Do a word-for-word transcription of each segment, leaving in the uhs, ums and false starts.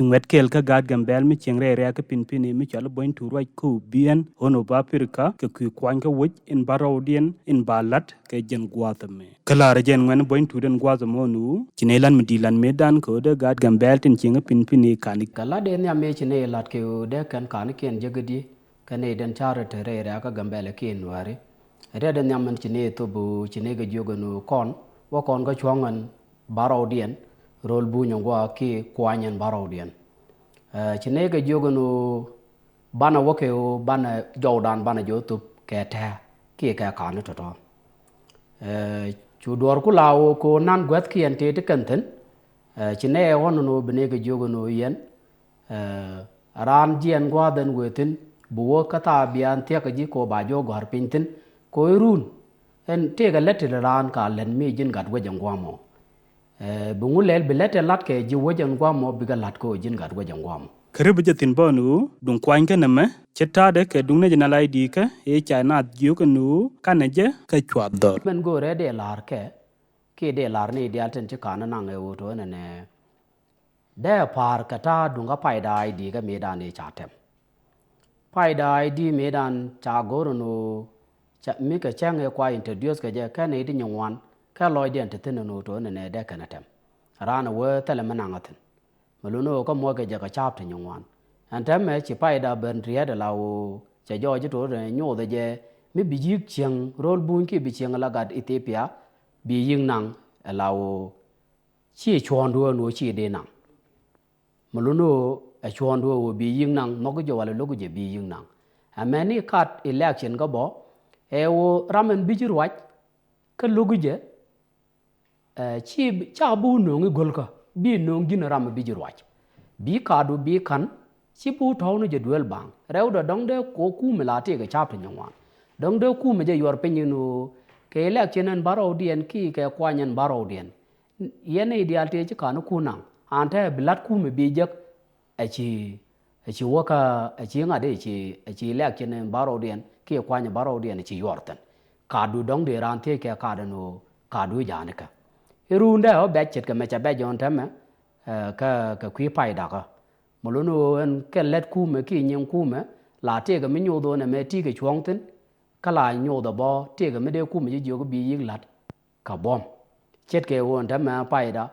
Ci ŋuɛ̈t kɛl kä gaat Gambɛl mi cieŋ rɛy rɛ̈ɛ̈k kä Pinpini mi cɔal i̱ Buɔ̱ny Tuut Ruac Kɔw Biɛn, Honourable Africa, kɛ kui̱ kuany kä wec in bärɔwdiɛn in ba la̱t kɛ jɛn gua̱a̱th ɛmɛ. Kä la̱rä jɛn ŋuɛ̈tni Buɔ̱ny Tuut ɛn gua̱a̱th ɛmɛ ɣöö nu ci nɛy la̱t mi di̱i̱t la̱t mëëdan kɛ ɣöö dee gaat Gambɛl tin cieŋ kä Pinpini ka̱n i̱. Kɛ la̱t dee nhiam mëë ci nɛy la̱t kɛ ɣöö dee kɛn ka̱n i̱ kiɛn jek i̱di kä nɛy den ca̱r te rɛy rɛ̈ɛ̈k kä Gambɛl kiɛn Nuääri. Rɛy dee nhiam ɛn ci nɛy thop ɣöö ci nɛy kɛ jiök ɛn ɣöö kɔn wä kɔn kä cuɔ̱ŋ ɛn bärɔwdiɛn, ro̱l buny ɛn gua̱a̱ kiɛ kuany ɛn bärɔwdiɛn. Ɛ, ci nɛy kɛ jiök ɛn ɣöö banɛ wä kɛ ɣöö banɛ jɔwdan banɛ jɛ wä thop kɛ tɛ̱̈ɛ̱̈ kiɛ kɛ ka̱n i̱ tɔ̱tɔ̱. Ɛ, cu duɔ̱ɔ̱r ku la ɣöö kɛ ɣöö na̱n guäthkiɛn tëë ti kɛn thi̱n. Ɛ, ci nɛy ɛ ɣɔ̱n ɛn ɣöö bi nɛy kɛ jiök ɛn ɣöö yɛn, ɛ, raan jiɛn gua̱a̱th ɛn wëë thi̱n bi wä kä thaap bia thiäk kä ji̱ kɛ ɣöö ba jiök gɔ̱a̱r piny thi̱n kɛ ɣöö i̱ run. Ɛn tëëkɛ lät ti raan ka lät mi ji̱n gat wec ɛn gua̱a̱mɔ. Ɛ, bi ŋu lɛl bi lät ɛ la̱t kɛ ji̱ wec ɛn gua̱a̱mɔ bikɛ la̱t kɛ ɣöö ji̱n gat wec ɛn gua̱a̱mɔ. Kɛ ri bi jɛ thi̱n bä ɛn ɣöö duŋ kuany kä nɛmɛ ci ta̱a̱dɛ kɛ duŋ nɛy jɛ na la i̱ di̱i̱kä ëë ca naath jiök ɛn ɣöö kanɛ jɛ kɛ cuath dhɔr. Mɛn go̱o̱rɛ dee la̱r kɛ kiɛ dee la̱r ni diaal tin ci ka̱n naŋ ɛ ɣöö to̱ ɛnɛnɛ. Dee pa̱a̱r kɛ ta̱a̱ duŋ kä payda i̱ di̱i̱kä mëëdan i̱ ca tɛm. Payda i̱ di̱i̱ mëëdan ca go̱r ɛn ɣöö ca, mi kɛ cäŋ ëë kua introduce kɛ jɛ kɛn i̱ ti nyin ŋuan kɛ lɔcdiɛn ti thi̱n ɛn ɣöö to̱ ɛnɛnɛ dee kɛn ɛ tɛm. Raan ɛ wee thilɛ mi naŋ ɛ thi̱n. Mi luni ɣöö kä muɔckɛ jɛ kɛ ca̱a̱p ti nyin ŋuan. Ɛn täämɛ ci payda ben riɛt ala ɣöö cɛ jɔɔc i̱ to̱ ɛnɛnɛ nyothɛ jɛ mi bi yi̱k cieŋ ro̱l buny kiɛ bi cieŋ ala gat Ethiopia bi yi̱k naŋ ala ɣöö ci cuɔ̱ɔ̱ŋdu ɛn ɣöö ci dee naŋ. Mi luni ɣöö ɛ cuɔ̱ɔ̱ŋdu ɣöö bi yi̱k naŋ nhɔki jɛ walɛ lo̱ki jɛ bi yi̱k naŋ. Ɛ mɛni kat election kä bɔ ɛ ɣöö ram ɛn bi ji̱ ruac kä lo̱ki jɛ. Ɛ, ci, ca bi wä nööŋ i̱ go̱lkä bi nööŋ ji̱n ram bi ji̱ ruac. Bi ka̱a̱du bi ka̱n ci bi wä tɔ̱w ni jɛ duel baŋ rɛwdɛ dɔ̱ŋ dee kɛ kumɛ la tëëkɛ ca̱a̱p ti nyin ŋuan. Dɔ̱ŋ dee kumɛ jɛ yuɔr piny in ɣöö kɛ election ɛn bärɔwdiɛn kiɛ kɛ kuany ɛn bärɔwdiɛn. Yɛn i̱ diaal tëë ci ka̱n i̱ kun naŋ an te bi la̱t kumɛ bi jek. Ɛ ci, ɛ ci wäkä, ɛ ci ŋa̱t i̱ ci, ɛ ci election ɛn bärɔwdiɛn kiɛ kuany bärɔwdiɛn ɛ ci yuɔr thi̱n. Ka̱a̱du dɔ̱ŋ dee raan thiec kɛ ka̱a̱du ɛn ɣöö ka̱a̱du ja̱a̱nikä. I̱ ruundɛ ɣä bɛc ce̱tkɛ mɛ cɛ bɛc jɔ̱ɔ̱n täämɛ, ɛ, kä, kɛ kui̱ paydakä. Mi luni ɣöö ɛn kɛ lät kumɛ kiɛ nyin kumɛ la tëëkɛ mi nyoth ɣöö nɛmɛ ti̱i̱ kɛ cuɔ̱ɔ̱ŋ thi̱n. Kä la nyothɛ bä tëëkɛ mi dee kumɛ ji̱ jiök bi yi̱k la̱t. Kä buɔ̱m. Ce̱tkɛ ɣöö ɛn täämɛ payda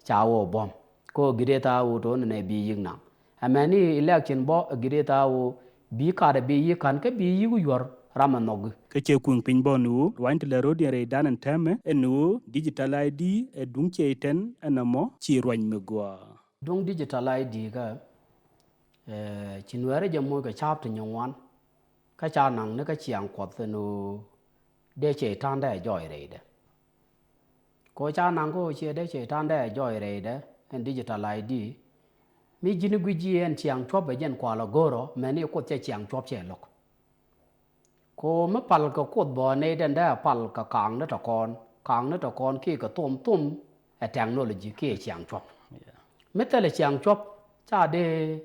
ca ɣöö buɔ̱m. Kä ɣöö gi̱dɛ thaak ɣöö to̱ ɛnɛnɛ bi yi̱k naŋ. Ɛ mɛni election bä ɛ gi̱dɛ thaak ɣöö bi kat ɛ bi yi̱k ka̱n kä bi yi̱k yuɔr ram ɛ nhɔki. Kä cɛ kui̱ŋ piny bä ɛn ɣöö ruany ti lɛ ro̱diɛn rɛydan ɛn täämɛ ɛn ɣöö digital I D ɛ duŋ cɛy-tan ɛn ɛmɔ ci ruany mi gɔaa. Duŋ digital I D kä, ɛ, ci Nuɛɛri jɛ moc kɛ ca̱a̱p ti nyin ŋuan. Kä ca naŋ ni kä ciaŋ Kuɔth ɛn ɣöö dee cɛy-tan dee jɔɔc rɛydɛ. Kɛ ɣöö ca naŋ kä ɣöö ciɛ dee cɛy-tan dee jɔɔc rɛydɛ ɛn digital I D. Mi ji̱n gui̱c ji̱ ɛn ciaŋ cuɔ̱p ɛ jɛn kualɛ go̱o̱rɔ mɛni Kuoth cɛ ciaŋ cuɔ̱p cɛ lo̱k. Kɛ ɣöö mi pal kɛ Kuoth bä nɛy den dee pal kɛ ka̱a̱ŋni tɔ̱ kɔn, ka̱a̱ŋni tɔ̱ kɔn kiɛ kɛ thom, thom ɛ technology kiɛ ciaŋ cuɔ̱p. Mi thilɛ ciaŋ cuɔ̱p ca dee,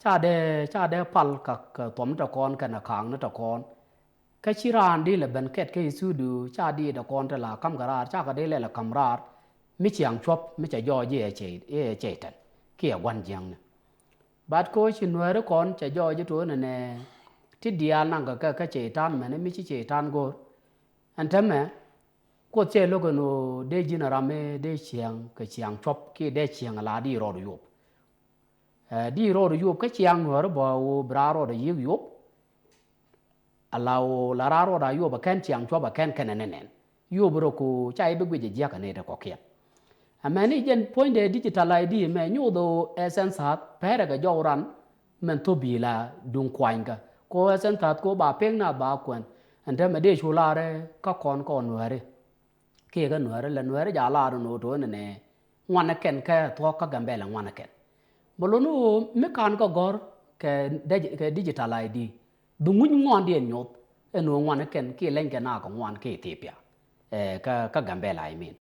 ca dee, ca dee pal kɛ, kɛ thom tɔ̱ kɔn kɛnɛ ka̱a̱ŋni tɔ̱ kɔn. Kä ci raan di lɛ ben kɛt kä studio ca di dee kɔn te la ka̱m kɛ raar ca kɛ di lɛ lɛ ka̱m raar. Mi ciaŋ cuɔ̱p mi cɛ jɔɔc i̱ ɛ cɛy, i̱ ɛ cɛy-tan kiɛ gua̱n jiäkni. But kɛ ɣöö ci Nuääri kɔn cɛ jɔɔc i̱ to̱ ɛnɛnɛ ti diaal naŋ kɛ kɛ kä cɛy-tan mɛni mi ci cɛy-tan go̱o̱r. Ɛn täämɛ Kuoth cɛ lo̱k ɛn ɣöö dee ji̱n ram i̱ dee ciaŋ kɛ ciaŋ cuɔ̱p kiɛ dee ciaŋ ala di rɔɔd yop. Ɛ, di rɔɔd yop kä ciaŋ Nuääri bä ɣöö bi raar rɔɔd a yi̱k yop. Ala ɣöö la raar rɔɔd a yop a kɛn ciaŋ cuɔ̱p a kɛn kɛnɛ ni nɛn. Yop rɔ ko ca i̱ bi guic a jiäk a nɛy ti kɔ̱kiɛn. Ɛ mɛni jɛn puɔ̱nydɛ digital I D mɛ nyoth ɣöö ɛ census pɛrɛ kɛ jɔw ran mɛn thop bi̱i̱ la duŋ kuanykä. Ko ɛ census ko ba pek na ba kuɛn. Ɛn täämɛ dee cu lar kä kɔn kɔn Nuääri. Kiɛ kä Nuääri lɛ Nuääri ja̱ lar ni ɣöö to̱ ɛnɛnɛ ŋuanɛ kɛn kä thuɔ̱k kä Gambɛla ŋuanɛ kɛn. Bä luni ɣöö mi ka̱n kä gɔ̱r kɛ dij-, kɛ digital I D. Bi ŋuny ŋuandiɛn nyoth ɛn ɣöö ŋuanɛ kɛn kiɛ leny kɛn a kɛ ŋuan kä Ethiopia. Ɛ, kä, kä Gambɛla I mean.